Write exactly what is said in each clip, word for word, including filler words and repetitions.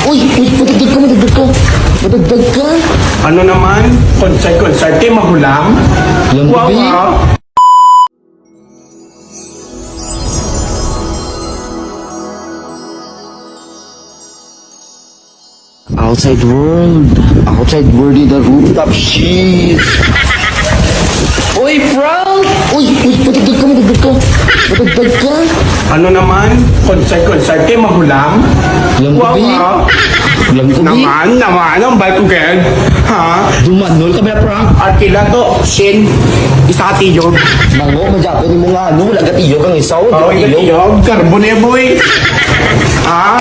Uy, uy, madagdag ka, madagdag ka. Madagdag ka. Ano naman? Concert, concert, eh, mahulam? Alam ko, Wow, be. ah. Outside world. Outside world in the rooftop shit. Uy, Frank! Uy, uy, madagdag ka, madagdag ka. Madagdag ka. Ano naman? Concert, concert, eh, mahulam? Alam ko, Wow, be. ah. Alam ko, be. Naman, naman, ang bal ko, Ken. Ha? Dumanol ka ba, Frank? At kila to, Shin, isa ka tiyog. Mango, magyapon mo nga, ano, wala ka tiyog ang isaw, di Oh, ka yung tiyog. tiyog, carbon eh, boy. Ha?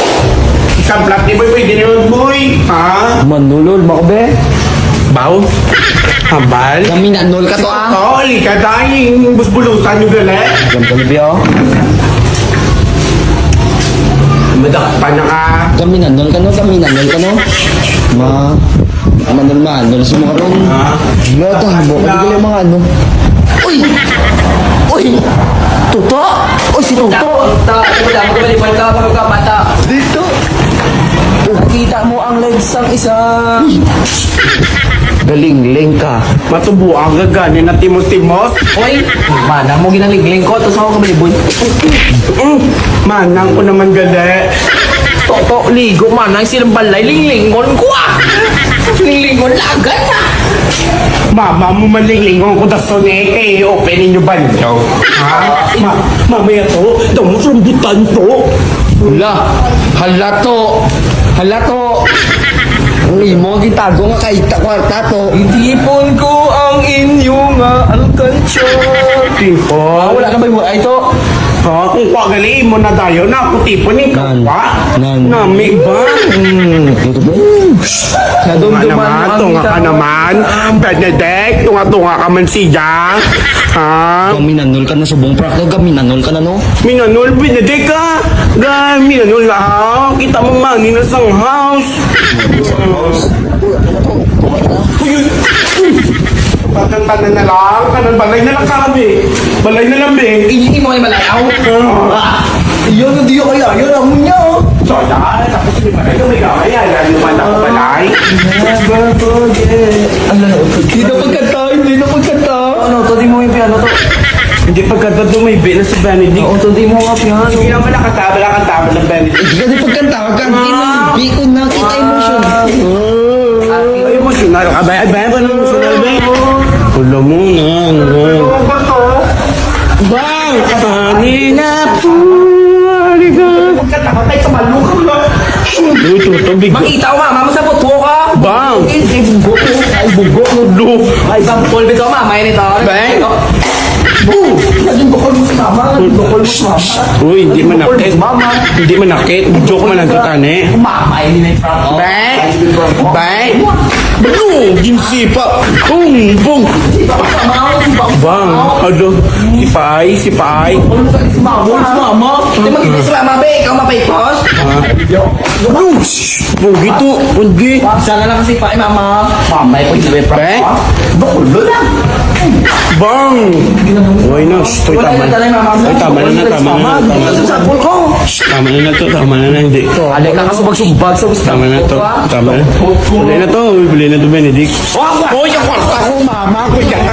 Isang plat ni boy, pwede na yun, boy. Ha? Manulol, mako, be. Baw? Hambal? Kami nanol ka to, ah. Oo, lika tayo, yung busbulusan yung gali. Alam ko, be, oh. Madakpan na ka. Kami nanol ka, no? Kami nanol ka, no? Ma-, manol-manol sa mga ron. Ah. Wala, tabo. Ano kaya mga ano? Uy! Uy! Tuto! Uy, si Tuto! Tuto! Tuto! Tuto! Tuto! Tuto! Dito! Nakita mo ang legs ng isa. Galingling ka. Matubuan ka gani na timos-timos. Hoy, manang mo ginalingling ko, tapos ako kabalibon. Mm, manang ko naman gali. Toto, ligo, manang, silang balay, linglingon ko, ah. Linglingon, lagan na. Mama mo malinglingon ko, dason eh, kay open ninyo banyo. Ha? Ma, mamaya to, damo rambutan to. Hala, hala to. Hala to. Ang imo gitago nga kay ta-, kwarta to. Itipon ko ang inyo nga alkansya. Tipon? Ah, wala ka ba mo? Ay, to. Ha, kung kwa gali mo na dayon na ako tipon ni Nan. Kwa? Nan. Nami ba? Mm. Ito ba? Nadumduman Tunga mo naman, ang tunga ka gitara. naman. Benedict, tunga-tunga ka man siya. Ha? Gaminanol ka na subong prak, no? Gaminanol ka na, no? Minanol, Benedict, ah. Ga, minanol, ah. Kita mo man, ni na sang house. Uy, uy. Pagkantanan na lang, kanang balay na lang kami. Balay na lang, be. Hindi mo ay malayaw. Ah. Yun, hindi ko kaya. Yun, ang munya, oh. So, dahil tapos yung balay, may gamay, ah. Lalo man ako balay. Never forget. Ano, hindi na pagkanta, hindi na pagkanta. Ano, to, di mo yung piano to. Hindi pagkanta to, may bina si Benedict. Oo, to, di mo nga piano. Sige lang, wala kanta, wala kanta, wala Benedict. Hindi ka di pagkanta, wag kang Ah. Hindi ko nakita emotion. Ah. Ay, emotional ka ba? Ay, ba, ba, emotional ba? Alam mo na, ano. Bang! Kanina po, aliga. Pagkatawa tayo sa malukang ba? Uy, tuto, big. Makita ko, mama, masabot ko ka. Bang! Ay, ay, bugo ko. Ay, bugo ko. Lo. Ay, bang, Paul, bitaw, mama, yun ito. Bang! Boom! Naging bukol mo si mama, naging bukol mo si mama. Uy, hindi Naging bukol mo manakit. si mama. Hindi manakit. Joke man ang tutane. Mama, yun yung prank. Bang! Bang! Bro, ginsipa. Bung, bung. Bang, ado. Si Paay, si Paay. Mama, si mama. Ito, mag-ibig si mama, be. Ikaw, mapay post. Ah. Bung, gito, undi. Sana lang kasi, Paay, mama. Mama, ito, hindi, Be? Bakulo na. Bang! Uy, no, shh, uy, Wala tama na na. talay, mama. Uy, tama na, Wala tama na, mama. tama na. Sa sapul ko. Shh, tama na na to, tama na na, hindi. Alay ka, kasubag-subag sa gusto Tama na to, ko, ah. tama na. Huli na to, huli na to, Benedict. Wag, wag. Hoy, ang kwarta ko, mama ko yan.